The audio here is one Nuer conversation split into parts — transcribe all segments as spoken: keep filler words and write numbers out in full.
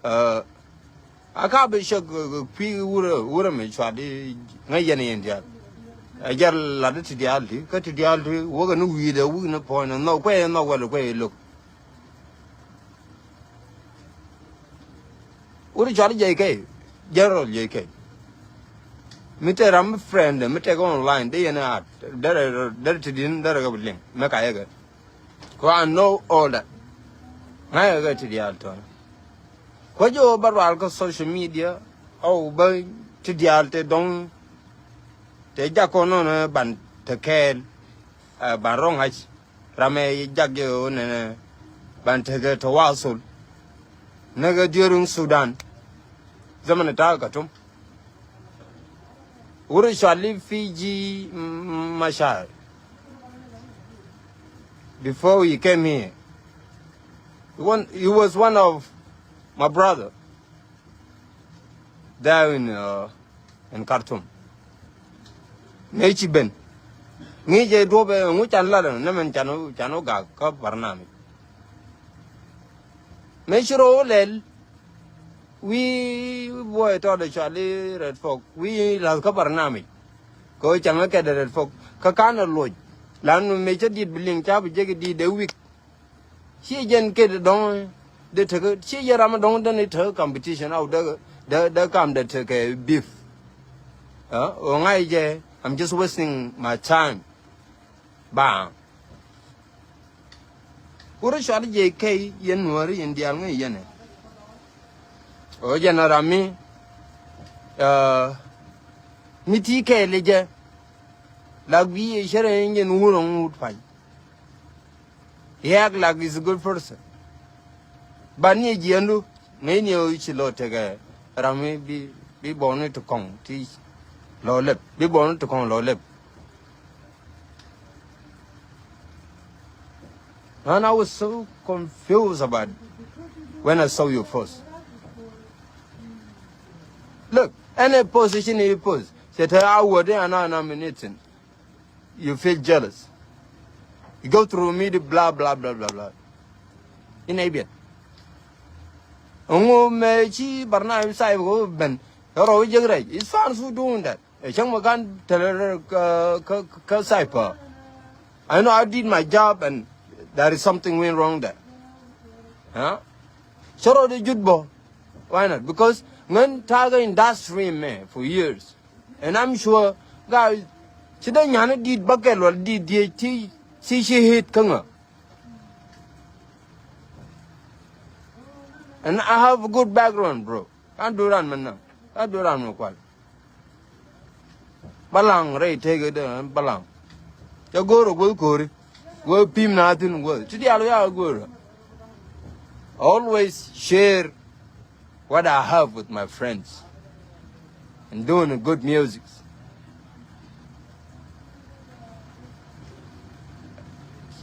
Ɛ, a ka bi cäk, ɛ, kui̱ wurɛ, wurɛ mi cuat i̱ ŋäc yɛn yɛn diaal. Ɛ jɛn lat i̱ ti diaal ti, kä ti diaal ti wäkɛ ni wi̱i̱dɛ wi̱i̱ ni puɔ̱ny ni nhɔk kuɛ nhɔk wɛl kuɛ lo̱k. Wurɛ cuat i̱ J K, General J K. Mi te ram mi friend, mi tekɛ online, dee yɛn a, derɛ, derɛ ti di̱n, derɛ kɛ bi liŋ, mɛ ka yɛ kɛ. Kua know all that. Ŋa̱cä kɛ ti diaal tɔ̱. Kua jɛ ɣöö bä rual kä social media, ɣöö bä ti diaal te dɔ̱ŋ, te jak kɔn nɔnɔ ban te kɛɛl, ɛ, ban rɔ ŋa̱c. Ram ɛ jak jɛ ɣöö nɛnɛ ban tekɛ tawasul. Näkɛ during Sudan. Zaman ta̱a̱ Khartoum. Wurɛ cuali Fiji, mm, Machar. Before he came here, he, one, he was one of my brother there in, uh, in Khartoum. Mëë ci ben, ŋi̱i̱c ɛ duɔ̱p ɛ ŋu can lat ɛn nɛmɛn can ɔ, can ɔ gak kä barnamij. Mëë ci rɔ lɛl, wi̱i̱ buɔy tɔt ɛ cuali Red Fox, wi̱i̱ la̱th kä barnamij. Kɛ ɣöö cäŋ ɛ kɛt ɛ Red Fox kä ka̱n ɛ loc. Lan mi mëë cä di̱t bi liŋ ca bi jek i̱ di̱t ɛ wik. Ciɛ jɛn ket dɔ̱ŋ dee tekä, ciɛ jɛn ram dɔ̱ŋ dee ni tekä competition au dee, dee, dee kam dee tekɛ beef. Ɛ ɣöö ŋa̱c jɛ, I'm just wasting my time. Ba. Wurɛ cuat J K yɛn nuääri yɛn diaal ŋäc yɛn ɛ. Ɣöö jɛn a ram mi, ɛ, mi ti kɛɛl jɛ. La guiy ɛ cärɛ yɛn wurɛ ŋut pa̱ny. He act like he's a good person. But ni jiɛndu, ŋäcni ɣöö ci lɔ tekɛ ram mi bi, bi bɔni ti kɔŋ ti lɔ lɛp, bi bɔni ti kɔŋ lɔ lɛp. And I was so confused about when I saw your post. Look, any position you post, cɛ te a word and I nominating. You feel jealous. You go through me the blah, blah, blah, blah, blah. In a bit. Ŋu mɛ ci barna sai ko ben. Yɔrɔ wi jek rɛc. It's fun for doing that. Ɛ cäŋ mɛ kan tɛlɛ kä, kä, kä Cypher. I know I did my job and there is something went wrong there. Huh? Cä rɔ di jut bɔ. Why not? Because ŋän ta̱a̱ kä industry mɛ for years. And I'm sure, guys, ci dee nyan dit bä kɛl wal dit diɛ ci, ci, ci hit kä ŋä. And I have a good background, bro. Kan du ran mɛ na. Kan du ran mɛ kual. Balaŋ rɛy tëëk dee balaŋ. Cɛ go̱o̱r a guäth ko̱ri. Guäth pim na thi̱n guäth. Ti diaal wiaa go̱o̱r. Always share what I have with my friends and doing good music.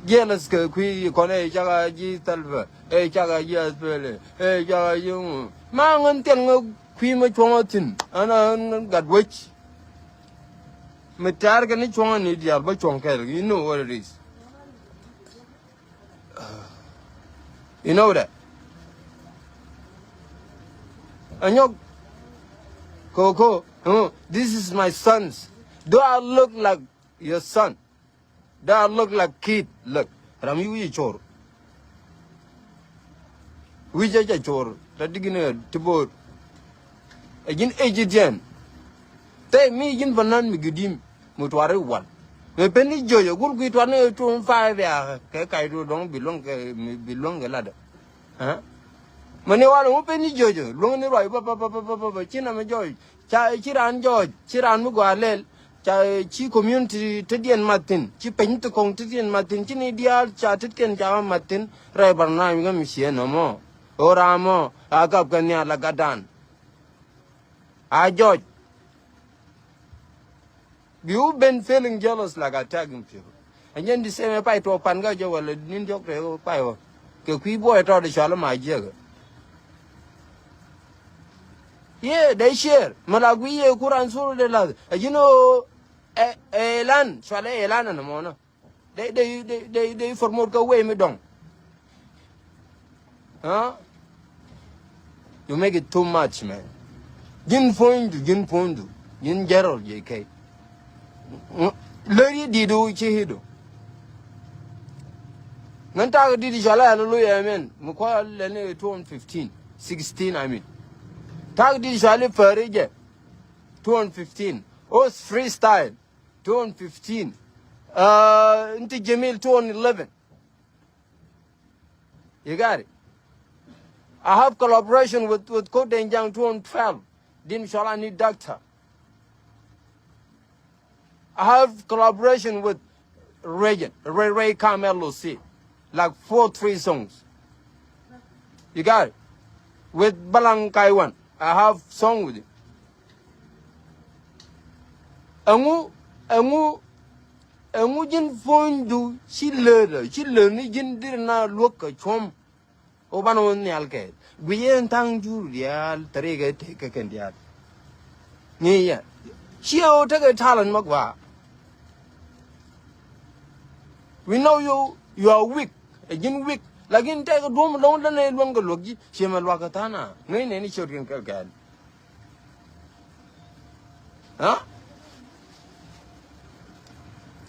Jealous kɛ kui̱ kɔn ɛ cak a ji̱ Thalpa, ɛ cak a ji̱ Athpele, ɛ cak a ji̱ ŋu. Ma ŋän thil ŋä kui̱ mä cuɔ̱ŋ a thi̱n. An a gat wec. Mi tɛ̈r kɛ ni cuɔ̱ŋ a ni diaal bä cuɔ̱ŋ kɛl. You know what it is. You know that. Anyɔk. Koko. Oh, this is my sons. Do I look like your son? Do I look like kid? Look. Ram yi wi̱i̱ cor. Wi̱i̱ cɛ cɛ cor. Ta digin ɛ ti bo̱o̱r. Ɛ ji̱n ɛ ji̱ diɛn. Te mi ji̱n fanan mi gidim. Mi tuar i̱ wal. Mɛ pen ni jiɔcä gul kui̱ tuar ni twenty five ya kɛ kac tu dɔ̱ŋ bi luäŋ kɛ, bi luäŋ kɛ latdä. Ɛ? Mɛ ni wal ŋu pen ni jiɔcä luäŋ ni ruac bä, bä, bä. Ci namɛ jɔc. Ca, ci raan jɔc. Ci raan mi gɔaa lɛl. Ca, ci community tetdiɛn mat thi̱n. Ci peny ti kɔŋ tetdiɛn mat thi̱n. Ci ni diaal ca tetkiɛn ca mat thi̱n. Rɛy barnamij kä mi ciɛ nɔmɔ. Ɣöö ram mɔ a gap kɛ nhial la gatdan. A jɔc. Bi wä ben feeling jealous like attacking people. And then the same pay to pan ga jɛ wala nin jɔk te pay wä. Kɛ kui̱ buɔy tɔt cual ma jiɛk. Yeah, they share. Ma la gui ye kuran suru de la. A you know, e, e lan, cual e lan na mɔna. They, they, they, they, they promote kä wee mi dɔŋ. Huh? You make it too much, man. Ji̱n puɔ̱nydu, ji̱n puɔ̱nydu, ji̱n General J K. Lär yi di̱t ɣöö ci hi̱t ɣöö ŋän ta̱a̱ kɛ di̱t cɔal i̱ Hallelujah, amen. Mi kua̱r lɛni two thousand fifteen, sixteen, I mean. Ta̱a̱ kɛ di̱t cɔal i̱ päri jɛ two thousand fifteen. Os Freestyle two thousand fifteen. Uh, Inti Jamil two thousand eleven. You got it. I have collaboration with, with Kodenjang two thousand twelve. Din Shola Need Doctor. I have collaboration with Regent, Ray Ray Kam L O C. Like four, three songs. You got it. With Balang Kaiwan, I have song with him. Ɛŋu, ɛŋu, ɛŋu ji̱n puɔ̱nydu ci läätdä, ci läätni ji̱n dirɛ na luäk kɛ cuɔ̱m. Ɣöö banɛ wä nhial kɛ guic ɛn tha̱a̱ŋ jur diaal tɛrikɛ tekɛ kɛn diaal. Ŋi̱i̱cɛ ciɛ ɣöö tekɛ talent ma gɔaa. We know you, you are weak. Ɛ ji̱n weak. Lakin tekɛ duɔ̱m lo̱ŋ däna i̱ luäŋ kɛ luäk ji̱ ciɛ mɛ luakä tha̱a̱ŋ a ŋäcnɛ ni ciötkiɛn kɛl kɛl. Aa?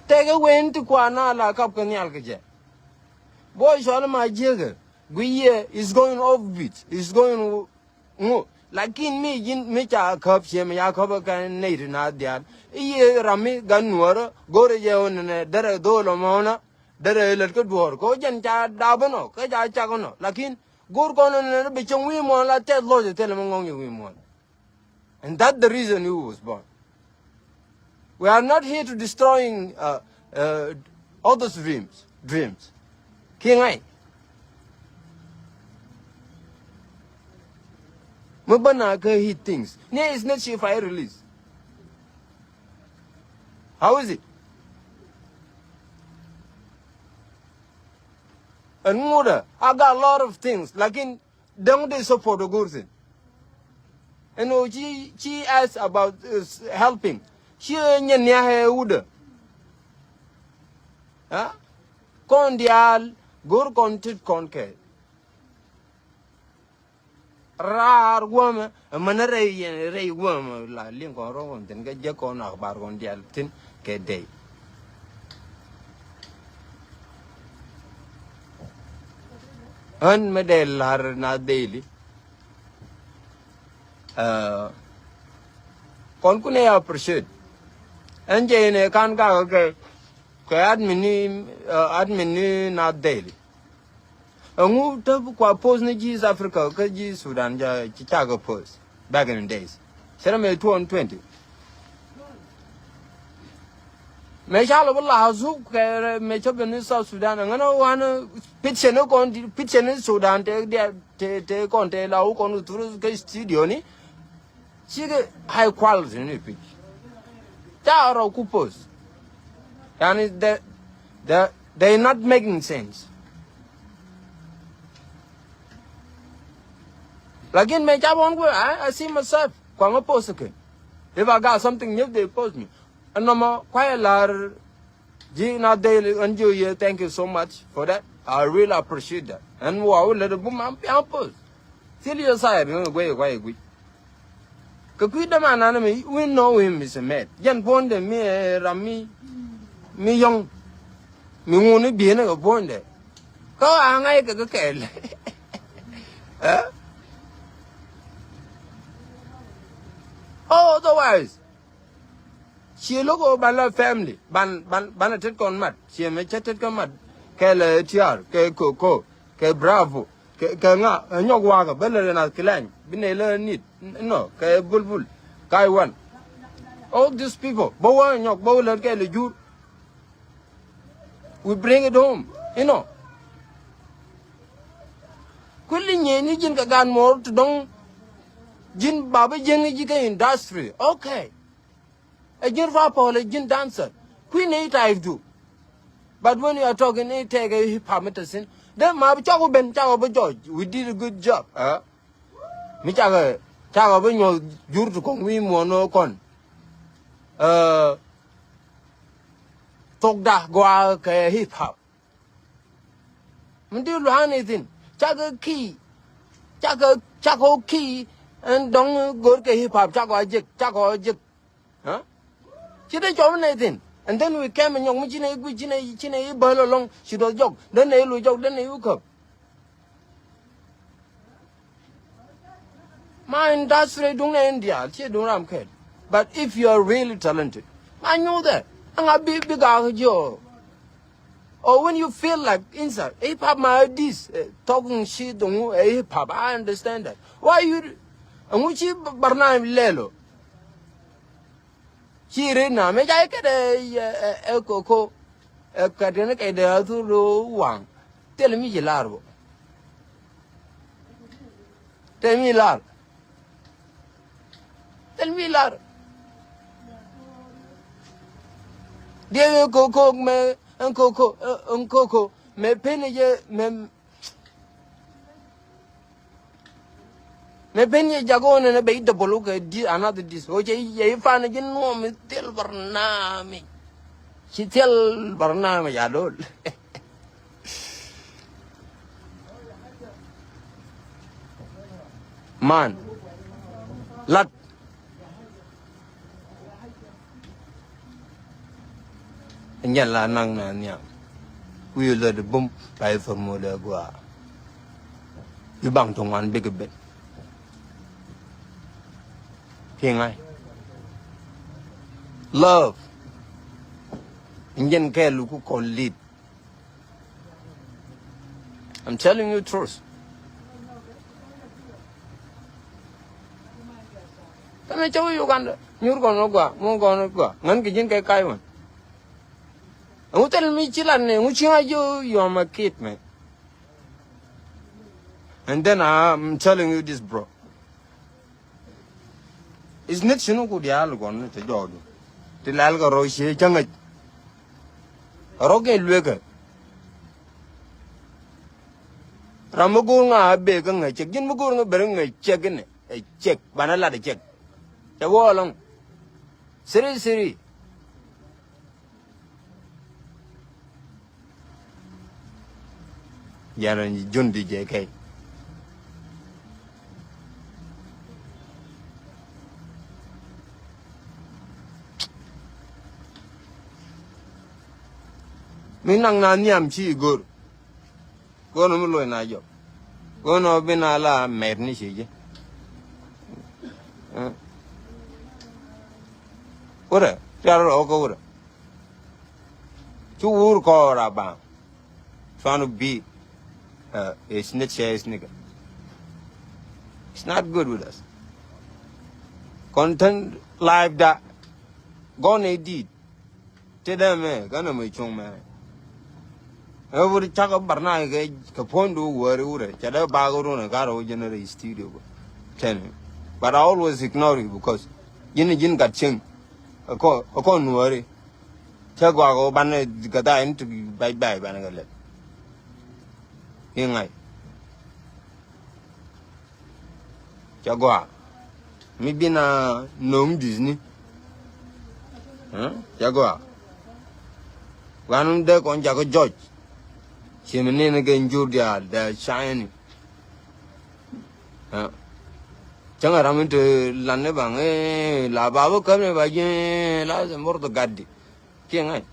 Tekɛ wen ti kuan a la kap kɛ nhial kɛ jɛ. Boy cɔl ma jiäkä guic yɛ is going off beat, is going ŋu. Lakin mi ji̱n mi ca käp ciɛ mi ca käp kɛ nɛy ti na diaal. I̱ yɛ ram mi gan nuɔrä go̱rɛ jɛ ɣän nɛ derɛ dho̱o̱l ɔmɔnä derɛ lät kä duɔ̱ɔ̱r kɛ ɣöö jɛn ca dap inɔ kä ca cak inɔ. Lakin go̱r kɔn nɛ bi cieŋ wi̱i̱ muɔ̱ɔ̱n la tɛth lɔc thilɛ mi ŋɔ̱ŋ yɛ wi̱i̱ muɔ̱ɔ̱n. And that's the reason he was born. We are not here to destroying uh, uh, others' dreams. Dreams. Kiɛ ŋa̱c. Mi bä na kä hit things. Ni is not sure if I release. How is it? And ŋuda, I got a lot of things. Lakin däŋ de support ɔ go̱r thi̱n. Ɛn ɣöö ci, ci ask about uh, helping. Ci ɛ nyɛ nia̱ ɛ wudä. Aa? Kɔn diaal go̱r kɔn tit kɔn kɛ. Raar guämɛ, mänä rɛy yɛn rɛy guämɛ la liŋ kɔn rɔ̱ kɔn thi̱n kɛ jek kɔn akbar kɔn diaal thi̱n kɛ dey. Ɣän mi dee la̱r na dheli. Aa, kɔn kunɛ appreciate. Ɛn jɛ inɛ kan gak kɛ, kɛ admin ni, aa, admin ni na dheli. Ɛŋu te kua post ni ji̱ East Africa kä ji̱ Sudan ja ci cakɛ post back in the days. Cɛ rɛ mɛ two thousand twenty. Mɛ ca lɔ bi la zuk kɛ mɛ cä ben ni South Sudan ɛŋä na wan picture ni kɔn picture ni Sudan te diɛ te te kɔn te la wuk kɔn through kä studio ni. Cikɛ high quality ni pic. Ca rɔ ku post. Yani they, they, they not making sense. Lakin mɛ ca bɔn kuɛ, I, I see myself. Kua ŋä post kɛ. If I got something new, they post me. Ɛn nɔmɔ kuayɛ lar. Ji̱ na dheli ɣän ji̱ ɣöö yɛ, thank you so much for that. I really appreciate that. Ɛn wa wä lät bum am piaŋ post. Thil yɛ sayɛ bi ɣän guey guay guic. Kɛ kui̱ däman nanɛ mi, we know him is a mad. Jɛn puɔ̱nydɛ mi ɛ ram mi, mi yɔ̱ŋ. Mi ŋun i̱ bi̱i̱nɛ kɛ puɔ̱nydɛ. Kä a ŋa̱c kɛ kɛ kɛɛl. Ɛ? Oh, otherwise. Ciɛ lo̱k ɣöö ban la family, ban, ban, ban a tet kɔn mat. Ciɛ mɛ cä tet kä mat. Kɛ lɛ tiaar, kɛ koko, kɛ bravo, kɛ, kɛ ŋa, ɛ nyɔk wakä, bä lɛ rɛ nath kilany, bi nɛ lɛ nit, nɔ, kɛ bulbul, kai wan. All these people, bä wä nyɔk, bä wä lät kɛ lɛ jur. We bring it home, you know. Kuili nyɛ ni ji̱n kɛ gan mɔr ti dɔŋ. Ji̱n babä ji̱n ji̱ kɛ industry. Okay. Ɛ ji̱n rapper, ɛ ji̱n dancer. Kui̱ ni type du. But when you are talking ni tɛkɛ hip hop mi te thi̱n. Dee ma bi cɔk wä ben, cakɔ bi jɔc. We did a good job. Ɛ? Mi cakɛ, cakɔ bi nyuɔth jur ti kɔŋ wi̱i̱ muɔ̱ɔ̱n ɣä kɔn. Ɛ, thokda gɔaa kɛ hip hop. Mi di lua̱a̱ni thi̱n cakɛ ki̱i̱. Cakɛ, cakɛ kiɛ ɛn dɔ̱ŋ go̱o̱r kɛ hip hop, cakɛ a jek, cakɛ a jek. Huh? Ci dee cɔm nɛ thin. And then we came and nyɔk mi ci nɛ i̱ guic, ci nɛ, ci nɛ i̱ bäl alɔŋ, ci duɔth jɔk, den nɛ i̱ lu jɔk, den nɛ i̱ wä käp. Ma industry duŋ nɛ India, ci duŋ ram kɛl. But if you are really talented, ma nyuuth ɛ, ɛŋa bi, bi gaak jiɔ. Or when you feel like inside, hip hop ma this, eh, talking shit, ɛŋu, eh, hip hop, I understand that. Why you, ɛŋu ci Barnam lɛl ɔ? Ci ri na, mɛ jay kɛ dɛ, eh, eh, eh, koko, eh, kɛ dɛ ni kɛ dɛ a thur do waŋ. Thil mi ci lar bɔ. Thil mi lar. Thil mi lar. Diɛ koko mɛ, ɛn koko, eh, ɛn koko, mɛ pen jɛ, mɛ, mɛ pen jɛ jago nɛ, nɛ bɛ i̱ double kɛ di, another this. O cɛ yɛ i̱ fan ji̱ nuɔm i̱ thil barnami. Ci thil barnami ya dol. Man. Lat. Nyɛn la naŋ na nhiam. Wi̱i̱ lät bum pa i̱ thor mol ɛ gua. I̱ baŋ tuŋ wan bik ben. Piŋ ay. Love. Nyɛn kɛ luku kɔn lit. I'm telling you truth. Kɛn cɛ wä Uganda nyuur kɔn wä gua, muɔ̱ɔ̱n kɔn wä gua. Ŋän kɛ ji̱n kɛ ka̱c wän. Ɛŋu thil mi ci lat ni, ɛŋu ci ŋa̱c ji̱, you are my kid, man. And then I'm telling you this, bro. Is nit cini ku diaal kɔn ni te jɔɔdu. Ti lɛl kɛ rɔ cie cä ŋäc. Rɔ kɛ luekä. Ram mi go̱o̱r ŋa a bee kä ŋäc cɛk. Ji̱n mi go̱o̱r ŋa ber ŋäc cɛk inɛ. Ɛ cɛk. Banɛ lat ɛ cɛk. Cɛ wä ɛlɔ̱ŋ. Siri siri. Yɛn rɔ jun di jɛ kɛy. Mi naŋ na nhiam ci i̱ go̱r. Go̱r nɔ mi loc na jɔk. Go̱r nɔ bi na la mɛt ni ci ji̱. Wurɛ piar rɔ kä wurɛ. Cu wur kɔɔr a baŋ. Trying to be, uh, a snitch ass nigga. It's not good with us. Content live da. Gɔn a dit. Te dee mɛ, gɔn a mɛ cuŋ mɛ. Ɛ wur cak a bar na kɛ, kɛ puɔ̱ny du wäri wurɛ. Ca dee bak run a kar a wä generate studio bä. Tɛn. But I always ignore you because ji̱n, ji̱n gat cieŋ. A kɔ, a kɔ nuɔri. Cä gɔaa kɛ wä banɛ gätha in ti bac bac banɛ kɛ lɛp. I̱ ŋa̱c. Cä gɔaa. Mi bi na no̱o̱ŋ di̱thni. Cä gɔaa. Gua̱n dee kɔn jakä jɔc. Ci mi nin kɛ jur diaal dee cayni. Cäŋ a ram in te lan ni baŋ, eh, la ba bä käm ni ba ji̱, eh, la mor the gatdi. Kiɛ ŋa̱c.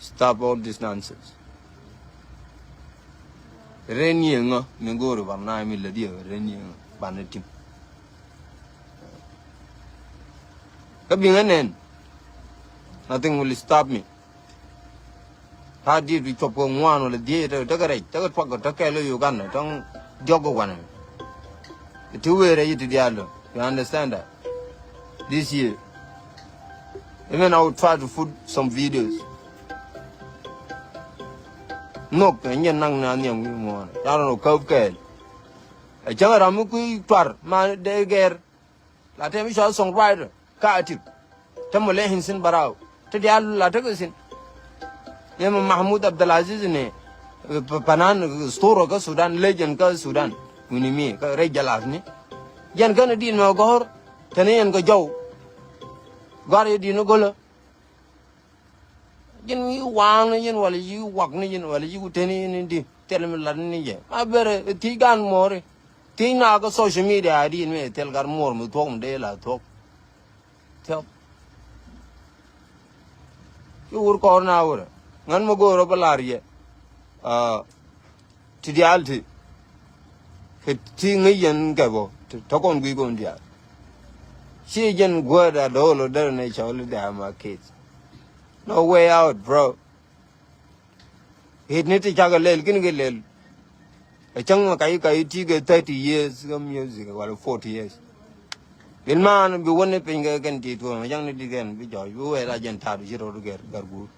Stop all this nonsense. Ren yieŋä mi go̱o̱ri bar na mi lät yieŋä ren yieŋä ban ni tim. Kä biŋä nɛn. Nothing will stop me. Ta̱a̱ diet bi cuɔp kɛ ŋuan wala dhieec tekɛ rɛc tekɛ tuak kɛ tekɛ kɛɛl Uganda tɔŋ diɔk kɛ wanɛ. Ti wee rɛc ti diaal dɔ. You understand that? This year. Even I will try to put some videos. Nhok ɛ nyɛ naŋ na nhiam wi̱i̱ ŋuan. Ca rɔn ɔ käp kɛɛl. Ɛ cäŋ ram mi kui̱ tuar ma dee gɛr. La tɛm i̱ cɔal songwriter ka atik. Tɛm mɔ lɛ hin sin barau. Ti diaal la tekɛ sin. Yɛn mɛ Mahmud Abdulaziz ni, eh, pa-, panan, eh, stura kä Sudan, legend kä Sudan. Wini mi kä rɛy jalas ni. Yɛn kɛn di̱t mɛ gɔ̱r. Tɛn yɛn kɛ jɔw. Gɔ̱r yɛ di̱t ni go̱lä. Yɛn mi waŋni yɛn wala yi wakni yɛn wala yi wuteni yɛn di thil mi latni yɛ. Ma berɛ thiec gan muɔri. Thiec na kä social media di yɛn mi thil gat muɔr mi thuɔk mi dee la thuɔk. Thiɔk. Ci wur kɔr na wurɛ ŋän mi go̱o̱r ɔ bä lar yɛ. Ti diaal ti kɛ ti ŋäc yɛn kɛ bɔ ti tɔkɔn gui̱c kɔn diaal. Ci jɛn guäär da do̱l ɔ derɛ nɛ cɔl i̱ dɛ ama kids. No way out, bro. Hit ni ti cakɛ lɛl kin kɛ lɛl. Ɛ cäŋ ma kac kac ti kɛ thirty years kɛ music wala forty years. Bil man bi wä ni piny kɛ kɛn ti tuɔɔn ɛ cäŋ ni ti kɛn bi jɔɔc bi wɛɛl a jɛn ta̱a̱du ci rot gɛr gɛr guur.